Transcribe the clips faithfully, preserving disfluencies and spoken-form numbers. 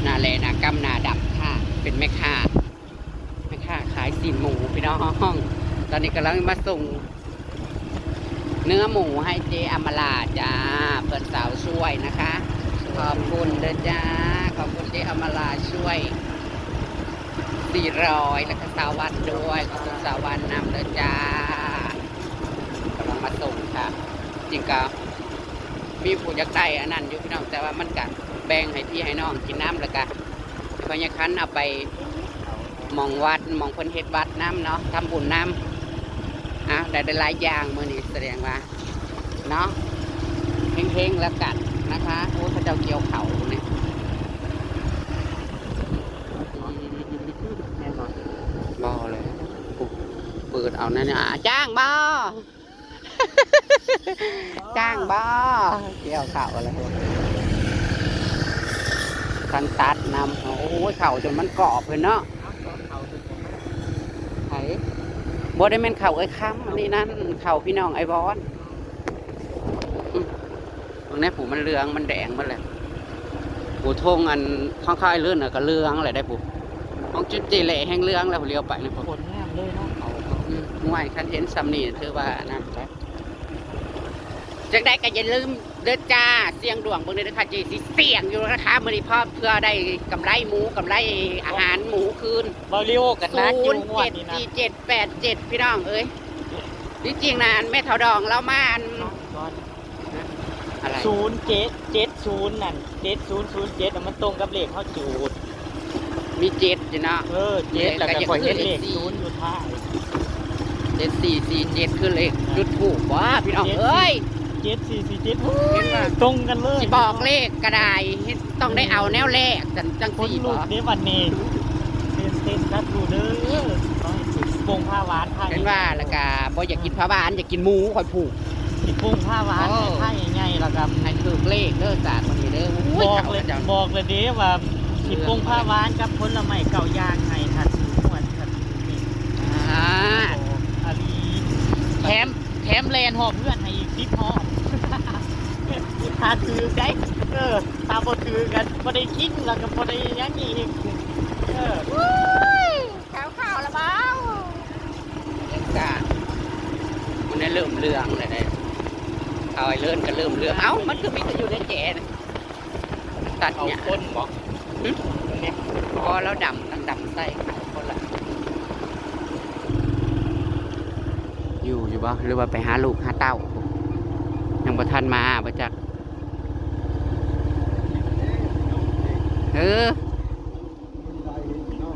หน้าแลหน้ากำหน้าดำค่ะ เป็นแม่ค้า แม่ค้าขายสิ้นหมูพี่น้อง ตอนนี้กำลังมาส่ง เนื้อหมูให้เจ๊อมราจ้า เพื่อนสาวช่วยนะคะ ขอบคุณเด้อจ้า ขอบคุณเจ๊อมราช่วย สี่ร้อย แล้วก็สาววันด้วย ขอบคุณสาววันนำเด้อจ้า กำลังมาส่งค่ะ จริงก็มีผู้อยากได้อันนั้นอยู่พี่น้อง แต่ว่ามันก็แบ่งให้พี่ให้น้องกินน้ำ แล้วก็พญาคันเอาไปหม่องวัดหม่องเพิ่นเฮ็ดวัดน้ำเนาะ ทำบุญน้ำ อ่ะ ได้ได้หลายอย่างมื้อนี้ แสดงว่า เนาะ เฮงๆแล้วกันนะคะ โอ้ เขาเจ้าเกี่ยวเขาเนี่ย แม่นบ่ บ่เลย เปิดเอานั่นเนี่ย อ่ะ จ้างบ่ จ้างบ่ เกี่ยวเขาเลย ทั้งตัดนำ โอ้ย เขาจนมันกรอบเลยเนาะ ไผ บ่ได้แม่นเขาไอ้คำ อันนี้นั่น เขาพี่น้องไอ้บอน อืม ตรงนี้ผูมันเหลือง มันแดงหมดเลย ผูทงอันข้างค่ายเลื่อนน่ะก็เหลืองอะไรได้ผู ของจุดเจแหล่แห่งเหลืองแล้ว เลี้ยวไปนี่ผู ผลงามเลยเนาะ เขา อืม ห่วย คันเห็นซ้ำนี่ถือว่าอันนั้นไป จังใดก็อย่าลืมเด้อจ้า เสี่ยงดวงเบิ่งเด้อค่ะ เจสิเสี่ยงอยู่นะคะ มื้อนี้พร้อมเพื่อได้กำไรหมู กำไรอาหารหมูคืน บาริโอกันนักอยู่งวดนี้นะ ศูนย์เจ็ดสี่เจ็ดแปดเจ็ด พี่น้องเอ้ย ที่จริงนะ อันแม่เฒ่าดองเรามาอัน อะไร ศูนย์เจ็ดเจ็ดศูนย์ นั่น เจ็ดศูนย์ศูนย์เจ็ด น่ะ มันตรงกับเลขเขาจูด มีเจ็ดอยู่เนาะ เออ เจ็ด แล้วก็ข่อยเห็นเลขศูนย์อยู่ท้าย เจ็ดสี่สี่เจ็ด คือเลขจุดธูป ว้า พี่น้องเอ้ย เจ็ดสี่สี่เจ็ด โอ้ย เห็นปะ ตรงกันเลย สิบอกเลขก็ได้ ต้องได้เอาแนวแรกจัง จัง ขน สี่ ลุก บ่ เด้บัดนี้ เต้นเต้นสาธุเด้อ ขอให้ถึงปงผ้าหวานผ้า เห็นว่า แล้วก็บ่อยากกินผ้าหวาน อยากกินหมู ข่อยผูก สิปงผ้าหวาน โอ้ ให้ผ้าใหญ่ๆ แล้วก็ ให้ถืกเลขเด้อจ้า มื้อนี้เด้อ อุ้ย บอกเลย เขาก็จะ บอกเลยเด้ว่า สิปงผ้าหวานกับผลไม้เก้าอย่างให้ ถ้าถืกงวด ถ้าถืกนี่ อ่า บอกอาลี แถม แถมแลนหอบเพื่อนให้อีกสิบหอบ ถ้าถืกได้ เออ ถ้าบ่ถืกกันบ่ได้กิน แล้วก็บ่ได้หยังอีก เออ ขาวๆ ละเบา เอกสาร มันได้เริ่มเหลืองเลยเด้ เอาไอ้เลื่อนก็เริ่มเหลือง เอ้า มันคือมีแต่อยู่ในแจนะ ตัด เขา เนี่ย คนบอก หึ เนี่ย พอเราดำ ตั้งดำใส่ขาวคนละ อยู่ อยู่บ่ หรือว่าไปหาลูกหาเต้า ยังบ่ทันมาบ่จัก เออ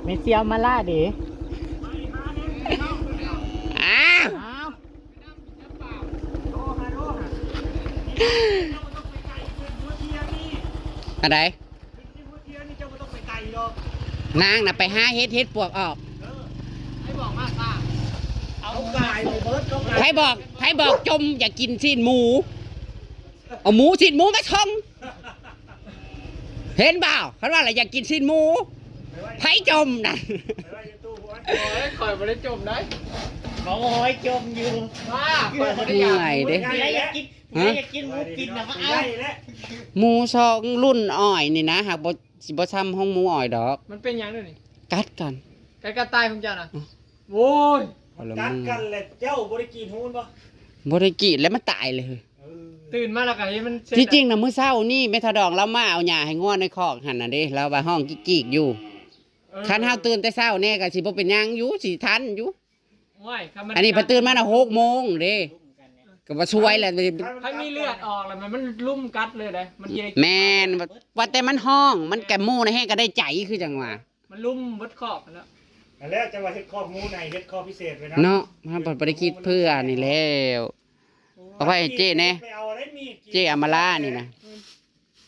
ไม่เซียวมาล่าเด้ อ้าว อ้าว อันใด นางน่ะไปหาเห็ด เห็ดปวกออก เอากายไปเบิด ใครบอก ใครบอกจมอย่ากินสิ้นหมู เอาหมูสิ้นหมูมาส่ง เห็นบ่าว คันว่าอะไรอยากกินสิ้นหมู ไผจมนะ โอ้ย ข่อยบ่ได้จมได้ เขาหอยจมอยู่ ว้า ข่อยบ่ได้ เห อยาก นื่อยเด้ ผู้ใดอยากกิน ผู้ใดอยากกินหมูกินนะมาเอา หมูสองรุ่นอ้อยนี่นะ หากบ่ สิบ่ซ้ำของหมูอ้อยดอก มันเป็นหยังด้วยนี่ กัดกัน ไก่กระต่ายของเจ้านะ อืม โว้ย กัดกันแหละ เจ้าบ่ได้กรีดหูมันบ่ บ่ได้กรีดแล้วมันตายเลย เออ ตื่นมาแล้วก็เห็นมันเส้น ที่จริงนะมื้อเช้านี่แม่ทะดองเรามาเอาหญ้าให้งัวในคอกหั่นน่ะเด้ เราว่าฮ้องกิกๆอยู่ เออ คันเฮาตื่นแต่เช้าแน่ก็สิบ่เป็นหยังอยู่ สิทันอยู่ โอ้ย คันมัน อันนี้พอตื่นมาน่ะหกโมงเด้ ก็บ่ช่วยแล้ว ใครมีเลือดออกแล้วมัน มันลุ่มกัดเลยเด้ มันสิได้ แม่น ว่าแต่มันฮ้อง มันกะหมู่นะแฮงก็ได้ใจคือจังหวะ มันลุ่มเบิดคอกแล้ว นั่นแหละจังหวะเฮ็ดคอกหมูในเฮ็ดคอกพิเศษไว้นะ เนาะ มันบ่ได้คิดเพื่อนี่แล้ว เอาไว้ให้เจ๊แน่ ไปเอาได้มีด เจ๊อำมาลานี่นะ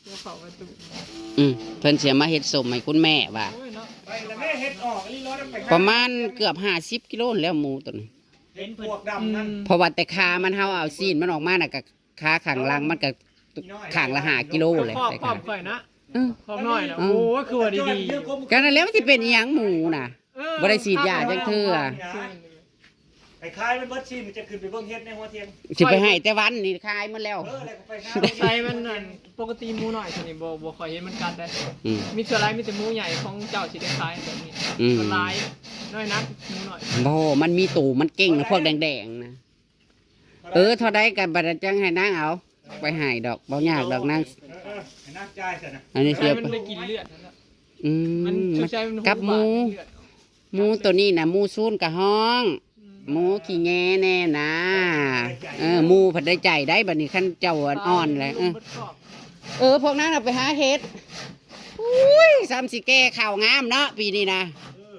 เดี๋ยวเขามาดู อืม เพิ่นสิมาเฮ็ดส้มให้คุณแม่ว่า โอ้ยเนาะ ไปแล้วแม่เฮ็ดออกอีหลีเนาะ ไป ประมาณเกือบห้าสิบกิโลแล้วหมูตัวนี้ เห็นปวกดำนั่น เพราะว่าแต่ขามัน เฮาเอาซีนมันออกมาน่ะ ก็ขาข้างหลังมันก็ข้างละห้ากิโลเลย ครอบ แต่ ครอ ขา บข่อยนะ อืม ครอบน้อยนะ อืม โอ้ย คือว่าดีๆ ก็นั่นแหละมันสิเป็นอีหยังหมูน่ะ เออ บ่ได้ฉีดยาจักเทื่อ เ ไปขายมันเบิดชีพ มันจะขึ้นไปเบิ่งเห็ดในหัวเทียน สิไปให้แต่วันนี่ขายหมดแล้ว เออ แล้วก็ไปหา ใส่มันนั่นปกติหมูน้อยตัวนี้บ่บ่ค่อยเห็นมันกัดได้ อืม มีส่วนหลายมีแต่หมูใหญ่ของเจ้าสิได้ขายแบบนี้ อืม ส่วนหลายน้อยนักหมูน้อย โอ้มันมีตูมันเก่งนะพวกแดงๆนะ เออเท่าใดกันบัดจังให้นางเอา ไปให้ดอกบ่ยากดอกนาง เออเออให้นางจ่ายซะนะ อันนี้เสีย มันได้กินเลือดนั่นแหละ อืม มัน มัน ใช่มัน กับหมู เลือด หมูตัวนี้นะหมูซูนกะฮ้อง หมูขี้แงแน่นะ เออหมูผัดได้ใจได้บัดนี้ขั้นเจ้าอ่อนๆแหละเออ มันกรอบ เออพวกนั้นเอาไปหาเห็ดอุ้ยซ้ำสิแก่ข่าวงามเนาะปีนี้นะ เออ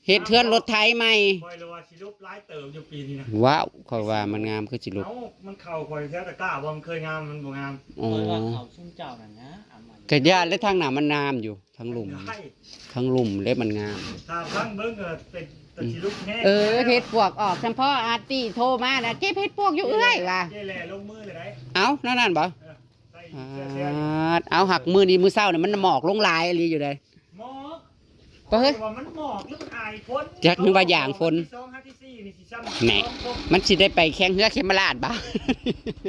เห็ดเทือนรถไถใหม่ คอยเลยว่าสิลบหลายเติมอยู่ปีนี้นะ ว้าวเขาว่ามันงามคือสิลบ เอ้ามันเข่าคอยแถวตะกร้าว่ามันเคยงามมันบ่งาม อ๋อ เพิ่นว่าเขาซุ่มเจ้านั่นนะเอามา กะยาและทางหนามันงามอยู่ทางลุ่ม ได้ ทางลุ่มและมันงาม ถ้าฟังเบิ่งเออเป็นตะสิลุกแห้ง เออเห็ดปวกออกเฉพาะอาร์ตี้โทรมานะเก็บเห็ดปวกอยู่เอื้อยว่ะ เจ้แหล่ลงมือเลยได้ เอ้านั่นนั่นบ่ เออใส่เสื้อเสื้อ อ่าเอาหักมือนี้มือเศร้าเนี่ยมันหมอกลงหลายอีหลีอยู่เลย หมอก ปะเฮ้ย ว่ามันหมอกหรือมันอายฝน จักนึกว่าอย่างฝน ที่สองหาที่สี่นี่สิซ้ำ แหน่ สองคน มันสิได้ไปแข่งเฮือเขมราชบ่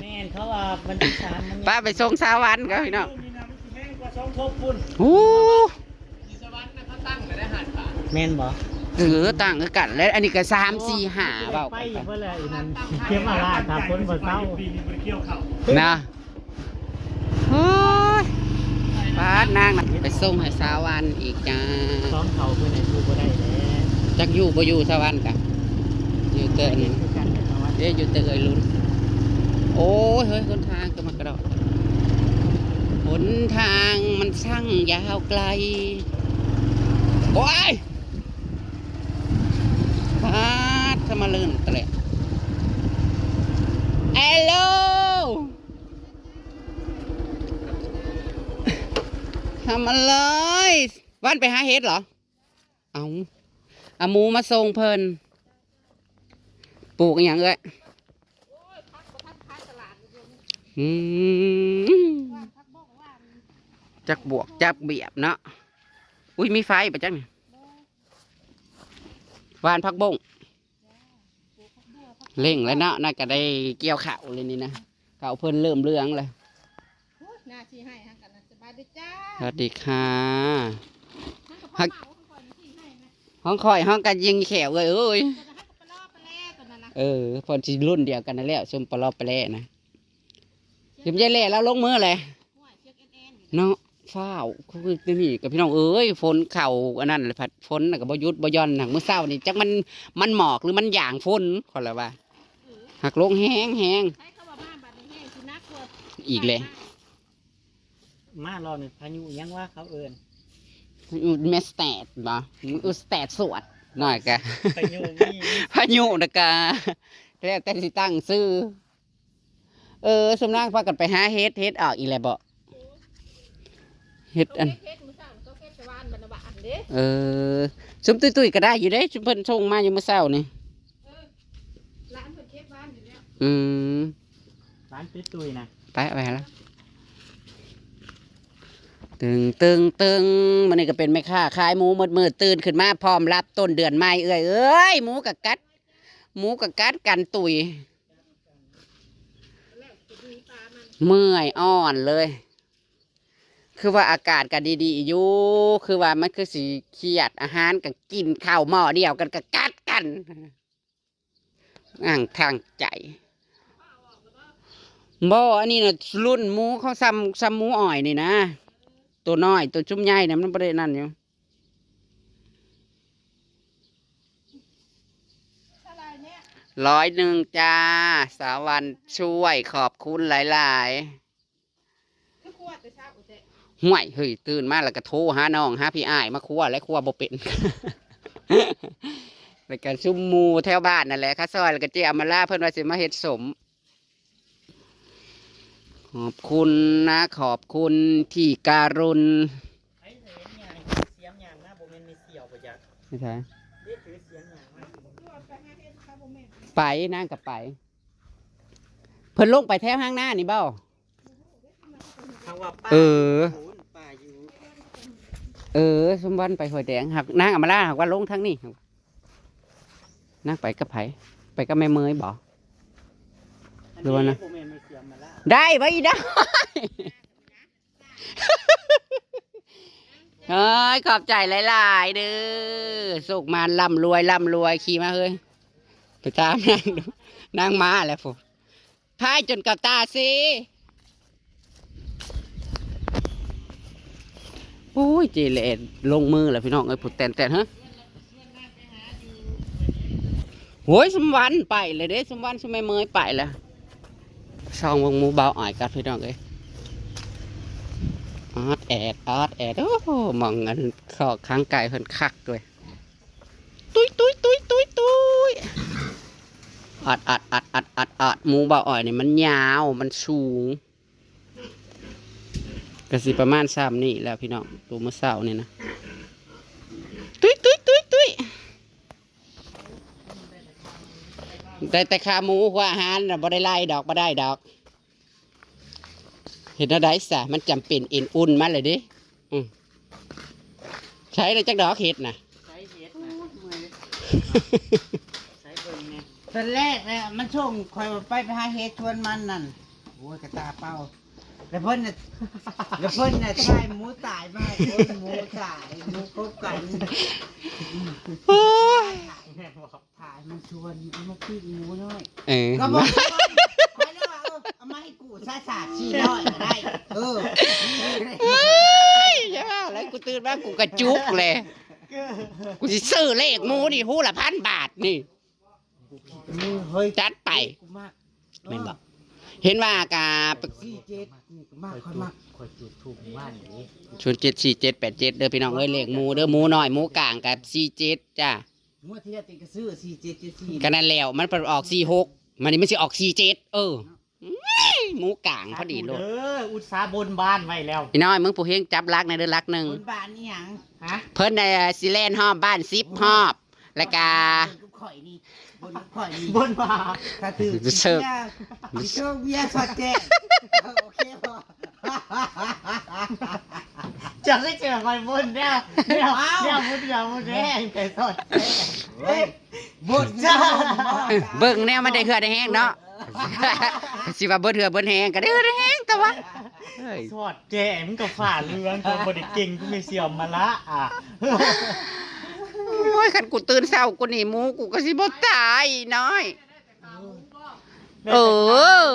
แม่นเขาว่าวันที่สามมัน ป้าไปส่งสาววันครับพี่น้อง นี่นะมันสิแห้งกว่าสองทบพุ่น หู แม่นบ่ เออต่างคือกันแล้วอันนี้ก็สามสี่ห้าเบา ไป กันไป เพิ่นแหละอีนั้นเขมราชถ้าฝนบ่เซา ปีนี้บ่ได้เกี่ยวข้าว นะโอ้ยป้าดนางนะไปส่งให้สาววันอีกจ้า ซ้อมเขาเพิ่นให้อยู่บ่ได้แล้ว จักอยู่บ่อยู่สาววันกะอยู่เตอ เห็นคือกันแต่ว่า เอ๊ะอยู่เตอเอยลุนโอ้ยเฮ้ยคนทางก็มากระดอกหนทางมันช่างยาวไกล โอ้ย พาดทำมาเลื่อนเตะ Hello ทำอะไร วันไปหาเห็ดเหรอ เอาเอาหมูมาส่งเพิ่น ปลูกอหย่างเอ้ยอืมจักบวกจักเบียบเนาะ อุ้ยมีไฟปะจักนี่หว่านผักบงเร่งแล้วเนาะน่าจะได้เกี่ยวข้าวเลยนี่นะข้าวเพิ่นเริ่มเหลืองเลย หน้าที่ให้ฮักกันนะสบายดีจ้า สวัสดีค่ะ ฮักกับพ่อเมาของคอยที่ให้นะ ห้องคอยห้องกันยิงแขวเลยเอ้ย จะฮักกับปลาล้อปลาแล่ตัวนั้นนะ เออพอที่รุ่นเดียวกันนั่นแหละซุมปลอบปลาแล่นะยิมยายแล่แล้วลงมือเลย ห่วยเช็คเอ็นเอ็น เนาะฟ้าวคือนี่กับพี่น้องเอ้ยฝนเข่าอันนั้นแหละพัดฝนน่ะก็บ่หยุดบ่หย่อนหนักมื้อเช้านี่จักมันมันหมอกหรือมันหยางฝนขอละว่าหักลงแห้งแห้ง ใช้คำว่าบ้านบัดนี้แห้งคือนักกลัว อีกเลย มารอบนี้พายุยังว่าเขาเอิ้น มันอยู่เมสแตดบ่มันอยู่สแตดสวดหน่อยกะ พายุมี พายุนะกะแล้วแต่สิตั้งชื่อ เออสมนางพากันไปหาเห็ดเห็ดออกอีกแล้วบ่เห็ดอัน เฮ็ดมื้อเช้าก็เฮ็ดแต่วานบรรณบาอันเด้ เออซุมตุ้ยๆก็ได้อยู่เด้ซุมเพิ่นส่งมาอยู่มื้อเช้านี่ ร้านเพิ่นเฮ็ดวานอยู่แล้ว อืม ร้านตุ้ยๆนะ ไปเอาไปหาละตึงตึงตึงมันนี่ก็เป็นแม่ค้าขายหมูมืดมืดตื่นขึ้นมาพร้อมรับต้นเดือนใหม่เอ้ยเอ้ยหมูกะกัด หมูกะกัดกันตุย เมื่อยอ่อนเลย คือว่าอากาศก็ดีๆอยู่ คือว่ามันคือสิเครียดอาหารก็กินข้าวหม้อเดียวกันก็กัดกันอ่างทางใจบ่อันนี้นะรุ่นหมูเขาซ้ำซ้ำหมูอ้อยนี่นะ ตัวน้อยตัวจุ่มใหญ่เนี่ยมันบ่ได้นั่นอยู่ เท่าไหร่เนี่ย ร้อยหนึ่งจ้า สาววันช่วยขอบคุณหลายๆ คือขวดแต่เช้าแต่ ห่วยเฮ้ยตื่นมาแล้วก็โทรหาน้องหาพี่อ้ายมาครัวและครัวบ่เป็น แล้วก็ซุมหมู่แถวบ้านนั่นแหละค่ะซอยแล้วก็เจ๊อำมาลาเพิ่นว่าสิมาเฮ็ดสม ขอบคุณนะขอบคุณที่การุณ ไอ้เสียงหยังเสียงหยังนะบ่แม่นมีเสี่ยวบ่จัก ไม่ใช่ นี่คือเสียงหยังนะ ไปนางก็ไป เพิ่นลงไปแถวห้างหน้านี่บ่ ทางว่าป้า เออ โอ้ยป้าอยู่ เออสมวันไปห้วยแดงหักนางอำมาลาหักว่าลงทางนี้นางไปกับไผ ไปกับแม่เมยบ่ หรือว่านะ ได้บ่อีได้ เฮ้ย ขอบใจหลายๆ เด้อ สุขมานร่ำรวยร่ำรวย ขี่มาเฮ้ย ไปตามนางดู นางมาแล้วพุ้น พายจนกับตาซี โอ้ย เจแหล่ลงมือแล้วพี่น้องเอ้ย ผู้แตนแตนฮะ โอ้ย สมวันไปเลยเด้ สมวันสมแม่เมยไปแล้ว ซองเบิ่งหมู่บ่าวอ้อยกันพี่น้องเอ้ย ออดแอด ออดแอด โอ้โห มองอันข้อค้างไก่เพิ่นคักด้วย ตุ้ยตุ้ยตุ้ยตุ้ยตุ้ย อัดอัดอัดอัดอัดอัด หมู่บ่าวอ้อยนี่มันยาว มันสูง ก็สิประมาณซ้ำนี่แหละพี่น้อง ตัวมื้อเช้านี่นะ ตุ้ยตุ้ยตุ้ยตุ้ย ได้แต่ขาหมูหัวอาหารน่ะ บ่ได้ไล่ดอก บ่ได้ดอก เห็นอะไรซะ มันจำเป็นเอ็นอุ่นมาเลยเด้ อืม ใช้เลยจักดอกเห็ดน่ะ ใช้เห็ดนะ ใช้เบิ่งเนี่ย ตอนแรกเนี่ยมันส่งคอยไปไปหาเห็ดชวนมันนั่น โอ้ย กระตาเป่า แล้วเพิ่นน่ะ แล้วเพิ่นน่ะใช่หมูตายมาให้ โอ้ย หมูตาย หมูคบกัน โอ้ย ถ่ายมันชวนเอามาปิ้งหมูน้อย เออ ก็บอกชวน คอยเลยว่า เออ เอามาให้กูซะ สามสี่ร้อยก็ได้ เออ เฮ้ย อย่าว่าแล้ว กูตื่นมา กูกระจุกเลย กูสิซื้อเลขหมูนี่ ฮู้ละพันบาทนี่ มึงเฮ้ย จัดไป กูมาก แม่นบ่ เห็นว่ากะ สี่เจ็ด นี่กูมาก คอยมาก คอยจุดธูปว่านนี้ ศูนย์เจ็ดสี่เจ็ดแปดเจ็ด เด้อพี่น้องเอ้ย เลขหมูเด้อ หมูน้อย หมูกลางกับสี่เจ็ดจ้า งวดที่แล้วติดกระซื้อ สี่เจ็ดเจ็ดสี่ ก็นั่นแล้ว มันไปออกสี่หก มันนี่มันสิออกสี่เจ็ด เออ อื้อ หมูกลางพอดีโลด เด้อ อุตส่าห์บนบานไว้แล้ว พี่น้อย มึงผู้เฮงจับหลักในเด้อ หลักหนึ่ง บนบานนี่หยัง ฮะ เพิ่นน่ะสิแล่นฮอบบ้านสิบฮอบ แล้วกะ บนกับข่อยนี่ บนกับข่อยนี่ บนว่า ถ้าถือ เสิร์ฟ เบียร์ สิเสิร์ฟเบียร์สอดแจ้ง โอเคบ่ จะได้เจอคอยบนแล้ว เดี๋ยว อ้าว เดี๋ยวบนเดี๋ยวบนแห้งแต่สด เฮ้ย บน จ้า เบิ่งแนวมันได้เหือดได้แฮงเนาะ สิว่าเบิดเหือดเบิดแฮงก็ได้เหือดได้แฮงแต่ว่า เฮ้ย สอดแจ้งกับฝ่าเรืองก็บ่ได้เก่งกูไม่เสียมมาละอ่ะ โอ้ย คันกูตื่นเช้ากูนี่หมูกูก็สิบ่ตายน้อย เออ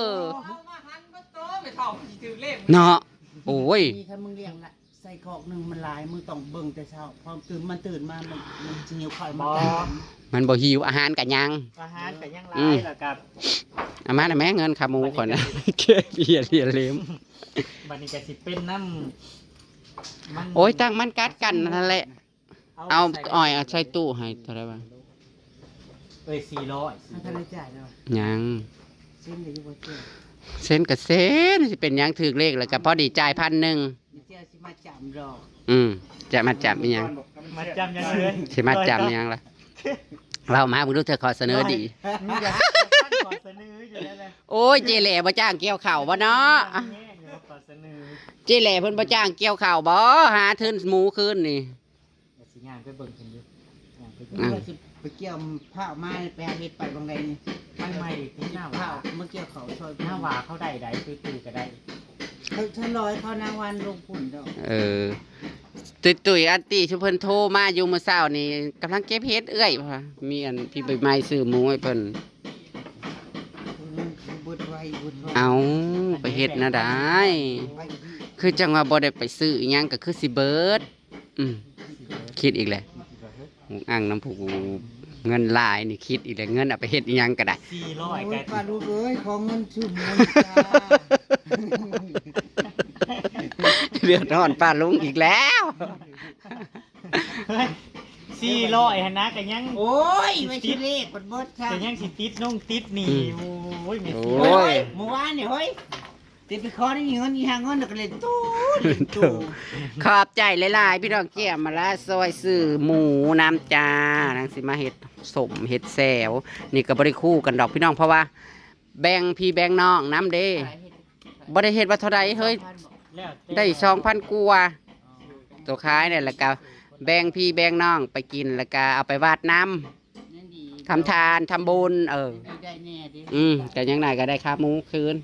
เนาะ โอ้ย นี่ถ้ามึงเลี้ยงละ ใส่คอกหนึ่งมันหลาย มึงต้องเบิ่งแต่เช้า พอตื่น มันตื่นมา มัน มันสิหิวข้าว มัน บ่ ก็ มันบ่หิว อาหารก็ยัง อาหารก็ยังหลาย อืม แล้วก็ เอามาน่ะแม่ เงินค่าหมูข่อยนะ เก็บเหียเหียเล็ม บัดนี้ก็สิเป็นน้ำ มัน โอ้ย ตั้งมันกัดกันนั่นแหละ เอา เอา ใส่ อ้อย เอาใส่ตู้ให้เท่าไหร่วะ เอ้ย สี่ร้อย ถ้าท่านได้จ่ายแล้ว ยัง เซ็นก็อยู่บ่เจ๊ เซ็นก็เซ็น สิเป็นหยัง ถือเลขแล้วก็พอดีจ่ายพันหนึ่ง เดี๋ยวเจ๊สิมาจำดอก อืม จะมาจำอีหยัง มาจำยังไง สิมาจำอีหยังล่ะ เว้ามา มึงดูเธอขอเสนอดี มึงอยากขอเสนออยู่แล้วแหละ โอ้ย เจแหล่บ่จ้างเกี่ยวข้าวบ่เนาะ ขอเสนอ เจแหล่เพิ่นบ่จ้างเกี่ยวข้าวบ่ หาทุนหมูคืนนี่ เดี๋ยวสิย่างไปเบิ่งกันอยู่ ย่างไปเบิ่ง อ่ะ ว่าสิไปเกี่ยวผ้ามา ไปหาเฮ็ดไปบางใดนี่ ไปใหม่ที่หน้าหวา ผ้ามาเกี่ยวเขาช่วย หน้าหวาเขาได้ใดตื้อๆก็ได้ เขาฉันรอให้เขานางวันลงพุ่นดอก เออ ตุ้ยๆ อันตี้ชุเพิ่นโทรมาอยู่มื้อเช้านี่ กำลังเก็บเห็ดเอื้อยว่า มีอันพี่ใบไม้ซื้อหมูให้เพิ่น เบิดไว เบิดไว เอา ไปเฮ็ดแนวใด ไป คือจังว่าบ่ได้ไปซื้ออิหยังก็คือสิเบิด อืม คิดอีกแหละ อ่างน้ำผู้กู เงินหลายนี่คิดอีกแหละ เงินเอาไปเฮ็ดอิหยังก็ได้ สี่ร้อย โอ้ย กัน ป้าลูกเอ้ย ขอเงินซื้อหมูจ้า เดือดร้อนป้าลุงอีกแล้ว เฮ้ย สี่ร้อย หั่นนะ ก็ยัง โอ้ย ไม่ใช่เลข มันเบิดค่ะ ก็ยังสิติดนงติดหนี้ อืม โอ้ย ไม่ โอ้ย เมื่อวานนี่ เฮ้ย ติดไปขอได้เงิน อีหาเงินน่ะก็เล่นตู้ เล่นตู้ ขอบใจหลายๆ พี่น้อง เกี่ยมมาละซอยซื้อหมูน้ำจ้า นางสิมาเฮ็ดสมเฮ็ดแซว นี่ก็บ่ได้คู่กันดอกพี่น้อง เพราะว่าแบ่งพี่แบ่งน้องน้ำเด้ บ่ได้เฮ็ดว่าเท่าใดเฮ้ย แล้วแต่ ได้สองพันกว่า ตัวขายเนี่ย แล้วก็แบ่งพี่แบ่งน้องไปกิน แล้วก็เอาไปวาดน้ำ ยังดี ทำทานทำบุญ เออ ได้แน่เด้ อืม ก็ยังไงก็ได้ค่าหมูคืน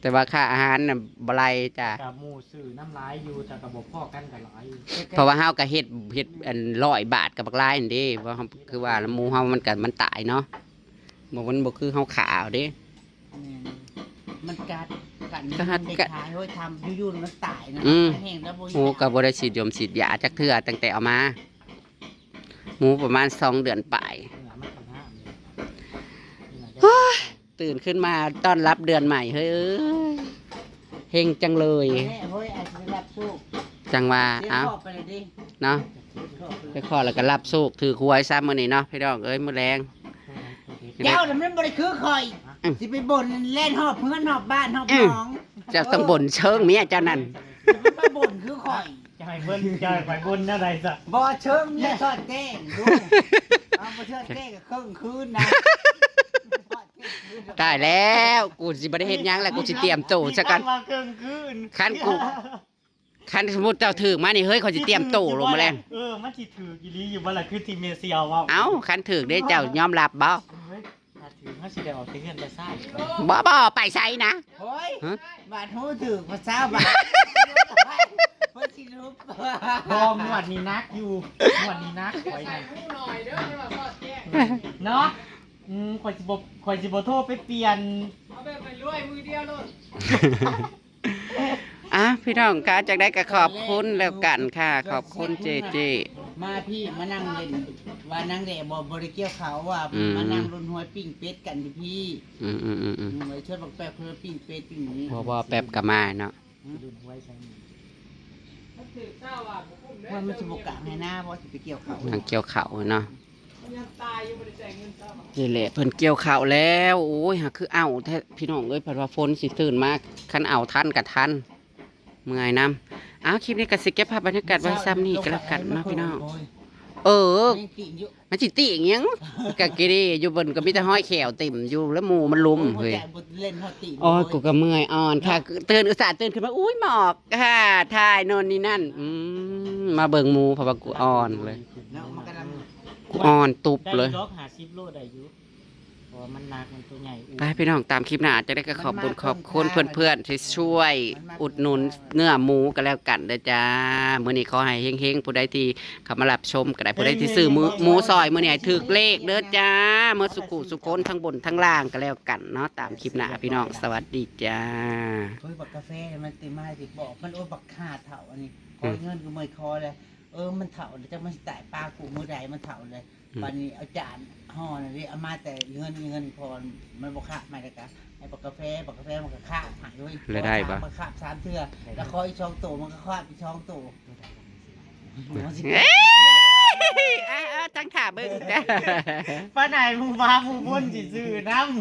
แต่ว่าค่าอาหารน่ะบ่ไหลจ้ะ กับหมู่ซื้อน้ำหลายอยู่ แต่ก็บ่พอกันก็หลายอยู่ เพราะว่าเฮาก็เฮ็ด เฮ็ดอันร้อยบาทกับบักหลายนั่นเด้ เพราะเฮาคือว่าหมู่เฮามันก็ มันตายเนาะ บ่ มันบ่คือเฮาฆ่าเอาเด้ แม่น มันกัด กัด ก็หัด มันได้ กัด ขาย โอ้ย ทำอยู่ๆ มันตายนะ อืม แห้งแล้วบ่ หมูก็บ่ได้ฉีดยมฉีดยาจักเทื่อ ตั้งแต่เอามา หมูประมาณสองเดือนปลาย เออ มันก็งามอยู่ เฮ้ย ตื่นขึ้นมาต้อนรับเดือนใหม่ เฮ้ย เฮงจังเลย แม่เฮ้ย อาจจะได้รับโชค จังว่า เสียง เอ้า ขอบไปเลยดิ เนาะ เสียงขอบไปเลย ไปขอแล้วก็รับโชค ถือหวยซ้ำมื้อนี้เนาะ พี่น้องเอ้ย มื้อแลง เจ้าน่ะมันบ่ได้คือข่อย อืม สิไปบนแล่นฮอบเฮือนฮอบบ้านฮอบ อืม หนอง เจ้าต้องบนเชิงเมียเจ้านั่น สิไปบนคือข่อย จะให้เพิ่น จะให้ไปบนแนวใดซะ บ่เชิงเมียทอดแจ้งดู เอาบ่ทอดแจ้งก็เคิ่งคืนนะ ทอดเที่ยงคืน ตายแล้ว กูสิบ่ได้เฮ็ดหยังแล้ว กูสิเตรียมโตซะก่อน ว่าเคิ่งคืน คันกู คันสมมุติเจ้าถืกมานี่ เฮ้ย ข้อยสิเตรียมโตลงมาแล้ว เออ มันสิถืกอีหลีอยู่บ่ล่ะ คือที่เมเซียเว้า เอ้า คันถืกเด้ เจ้ายอมรับบ่ เฮ้ย ถ้าถืกเฮาสิได้ออกแต่เฮือนแต่ซ่าน บ่ บ่ไปไสนะ โอ้ย ฮะ บาดหูถืกมาเช้าบาด เพิ่นสิรู้ บ่ งวดนี้หนักอยู่ งวดนี้หนัก ข่อยนะ เนาะ อืม ข่อยสิบ่ ข่อยสิบ่โทรไปเปลี่ยน เอาแบบไปรวยมือเดียวโลด อ่ะ พี่น้องคะ จังใดก็ขอบคุณแล้วกันค่ะ ขอบคุณเจเจ มาพี่ มานั่งเล่น ว่านางแด้บ่ บ่ได้เกี่ยวข้าว ว่า อืม มานั่งลุ้นหวยปิ้งเป็ดกันอยู่พี่ อืม อืม อืม อืม อืม ไว้ชวนบักแป๊บเพิ่นปิ้งเป็ดปิ้งหมู บ่ บ่ แป๊บก็มาเนาะ ลุ้นหวยใส่หมู ว่ามันสิบ่กะให้หน้าบ่ สิไปเกี่ยวข้าว นั่งเกี่ยวข้าวเนาะ นี่แหละ เพิ่นเกี่ยวข้าวแล้ว โอ้ย หาคือเอาแท้ พี่น้องเอ้ย เพิ่นว่าฝนสิตื่นมา คันเอาทันก็ทัน เมื่อยนำ เอา คลิปนี้ก็สิเก็บภาพบรรยากาศไว้ซ้ำนี่ก็แล้วกันเนาะพี่น้อง เออ ยังติอยู่ มันสิติอีหยัง กะกิเลอยู่ เบิ่นก็มีแต่ห้อยแขวเต็มอยู่ แล้วหมู่มันลุม โอ้ย เฮ้ย บ่เล่นฮอดติ โอ้ย กูก็เมื่อยอ่อนค่ะ ตื่น อุตส่าห์ตื่นขึ้นมา อุ้ย หมอกค่ะ ถ่ายโน่นนี่นั่น อืม มาเบิ่งหมู่ เพราะว่ากูอ่อนเลย เนาะ มันกำลัง อ่อนตุบเลย ได้ดอกห้าสิบโลได้อยู่ เพราะว่ามันหนัก มันตัวใหญ่ ไปพี่น้อง ตามคลิปหน้า จังใดก็ขอบคุณ มันมา ขอบคุณเพื่อนๆที่ช่วย มันมา อุดหนุนเนื้อหมูกันแล้วกันเด้อจ้า มื้อนี้ขอให้เฮงๆ ผู้ใดที่เข้ามารับชมก็ได้ ผู้ใดที่ซื้อหมู หมูซอยมื้อนี้ให้ถืกเลขเด้อจ้า เมื่อสุขุสุคนทั้งบนทั้งล่างก็แล้วกันเนาะ ตามคลิปหน้าพี่น้อง สวัสดีจ้า เฮ้ย บักกาแฟมันติมาสิบอก มัน โอ้ย บักห่าเฒ่าอันนี้ ขอเงินกูเมื่อยคอเลย เออ มันเฒ่าแล้ว จักมันสิตายปากูมื้อใด มันเฒ่าเลย อืม บัดนี้เอาจานห่อน่ะเด้ เอามาแต่เงิน เงินพอมันบ่คาบมาแล้วกะ ไอ้บักกาแฟ บักกาแฟมันก็คาบหายเว้ย แล้วได้ปะ มันคาบสามเทื่อ แล้วขออีกสองโต มันก็คาบอีกสองโต มันสิ เอ้ย อ่ะ อ่ะ จังถ่าเบิ่งจ้ะ ป้าไหนหมู่บ้าหมู่บุญสิซื้อนำ